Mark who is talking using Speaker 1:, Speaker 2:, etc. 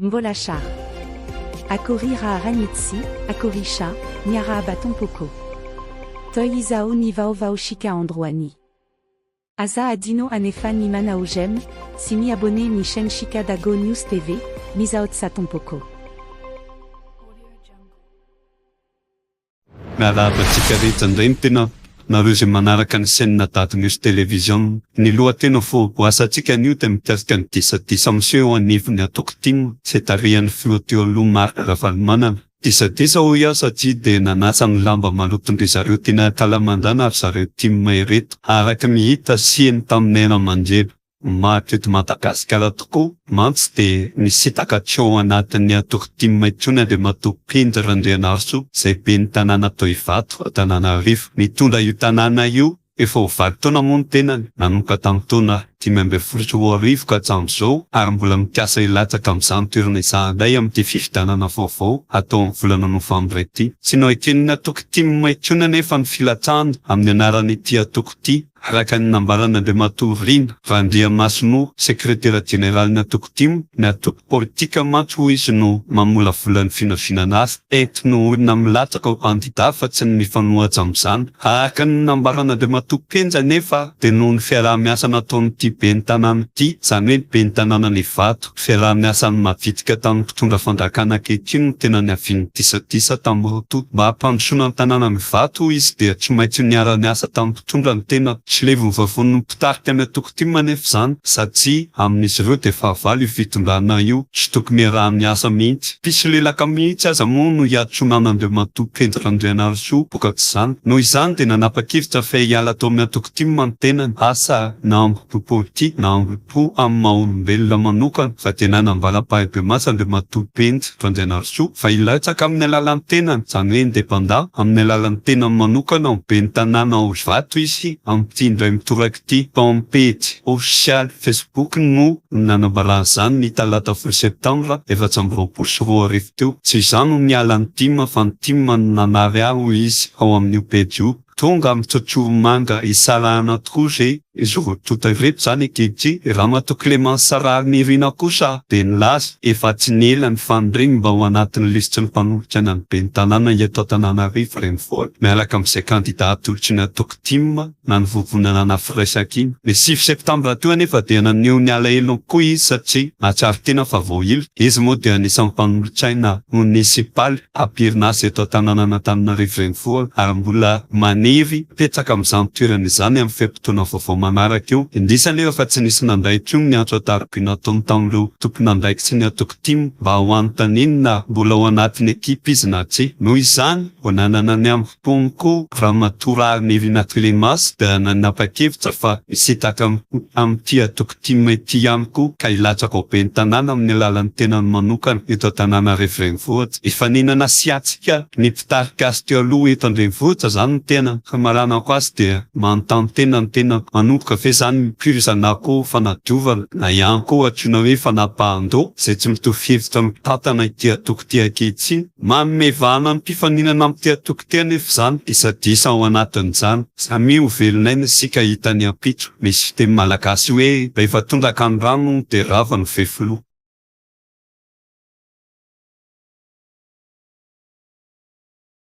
Speaker 1: Mbola char. Akory raha Ragnitsy, akory chat, miarahaba tompoko. Toy izao ny vaovao shika androany. Aza adino anefa ny manao j'aime sy mi abonner ny chaîne Shika Dago News TV, misaotsa tompoko.
Speaker 2: Miarahaba antsika rehetra indray ny tena nareo izay manaraka ny chaîne Dago News Télévision. Ny lohateny voaboasantsika anio dia mikasika ny disadisa miseho eo anivon'ny antoko tim izay tarihan'ny filoha teo aloha Marc Ravalomanana. Disadisa hoy aho satria dia nanasa ny lamba maloton-dry zareo teny Ankalamandana ry zareo tim ireto araka ny hita sy heno tamin'ny haino aman-jery. Maty eto Madagasikara tokoa mantsy dia nisintaka tsy ao anatin'ny antoko tim intsony Andriamatoa Penjy Randrianarisoa izay ben'ny tanàna tao Ivato, Antananarivo. Nitondra io tanàna io efa ho valo taona moa ny tenany, nanomboka tamin'ny taona 2015 ka hatramin'izao ary mbola mikasa hilatsaka amin'izany toerana izany indray amin'ity fifidianana vaovao hatao amin'ny volana novambra ity. Tsy noeken'ny antoko tim intsony anefa ny filatsahany amin'ny anaran'ity antoko ity. Araka ny nambaran'Andriamatoa Rina Randriamasinoa, sekretera jeneralin'ny antoko tim, ny antoko politika mantsy hoy izy no mamolavola ny vinavinana azy, entiny ho olona milatsaka ho kandida fa tsy ny mifanohitra amin'izany. Araka ny nambaran'Andriamatoa Penja anefa dia noho ny fiaraha-miasa nataon'ity ben'ny tanàna ity, izany hoe ny ben'ny tanànan'Ivato, Fiaraha-miasan'ny mavitrika tamin'ny mpitondra fanjakana ankehitriny no tena niavian'ny disadisa tamin'ny roa tonta. Mba hampandrosoana ny tanànan'Ivato, hoy izy, dia tsy maintsy niara-niasa tamin'ny mpitondra ny tena. Tsy levon'ny vavonin'ny mpitarika ny antoko tim anefa izany, satria amin'izy ireo dia fahavalo io fitondrana io, tsy tokony hiaraha-miasa mihitsy. Mpisolelaka mihitsy aza moa no hiantsoana an'Andriamatoa Penjy Randrianarisoa vokatr'izany. Noho izany dia nanapa-kevitra fa hiala tao amin'ny antoko tim ny tenany, asa na ambom-po politika na ambom-po amin'ny maha olombelona manokana fa dia nanambara ampahibemaso Andriamatoa Penjy Randrianarisoa fa hilatsaka amin'ny alalan'ny tenany, izany hoe indépendant, amin'ny alalan'ny tenany manokana ho ben'ny tanàna ao Ivato izy amin'ity indray mitoraka ity. Tao amin'ny pejy ofisialy Facebook no nanambarany izany ny talata folo septambra 2024 teo. Tsy izaho no niala ny tim fa ny tim no nanary ahy hoy izy ao amin'io pejy io. Tonga amin'ny tontolo manga isarahana tokoa ve izy roa tonta ireto izany ankehitriny? Ramatoa Clémence Raharinirina kosa dia nilaza efa tsy nela ny faniriany mba ho anatin'ny lisitry ny mpanolotsaina ny ben'ny tanàna eto Antananarivo renivohitra miaraka amin'izay kandida atolotry ny antoko tim na ny vovonana na firaisankina. Ny sivy septambra teo anefa dia naneho ny alahelony koa izy satria nahatsiaro tena fa voahilika. Izy moa dia anisan'ny mpanolotsaina monisipaly am-perinasa eto an-tanànan'Antananarivo Renivohitra ary mbola maniry hipetraka amin'izany toerana izany amin'ny fe-potoana vaovao manaraka io. Indrisy anefa fa tsy nisy nandray intsony ny antso an-tariby nataony tamin'ireo tompon'andraikitry ny antoko tim mba ho anontaniany na mbola ao anatin'ny ekipa izy na tsia. Noho izany, vao nanana ny ambom-pony koa Ramatoa Raharinirina Clémence dia nanapa-kevitra fa hisintaka amin'ity antoko tim ity ihany koa ka hilatsaka ho ben'ny tanàna amin'ny alalan'ny tenany manokana eto Antananarivo Renivohitra. Hifaninana sy hatsika ny mpitarika azy teo aloha eto an-drenivohitra izany ny tena famaranako azy dia manontany tena ny tenako manomboka ve izany ny purge na koa fanadiovana na ihany koa antsoina hoe fanapahan-doha izay tsy mitovy hevitra amin'ny mpitantana ity antoko ity ankehitriny. Manome vahana ny mpifaninana amin'ity antoko ity anefa izany disadisa ao anatin'izany. Samia ho velon'aina isika hita ny ampitso. Misy fiteny malagasy hoe rehefa tondraka ny rano dia rava ny fefiloha.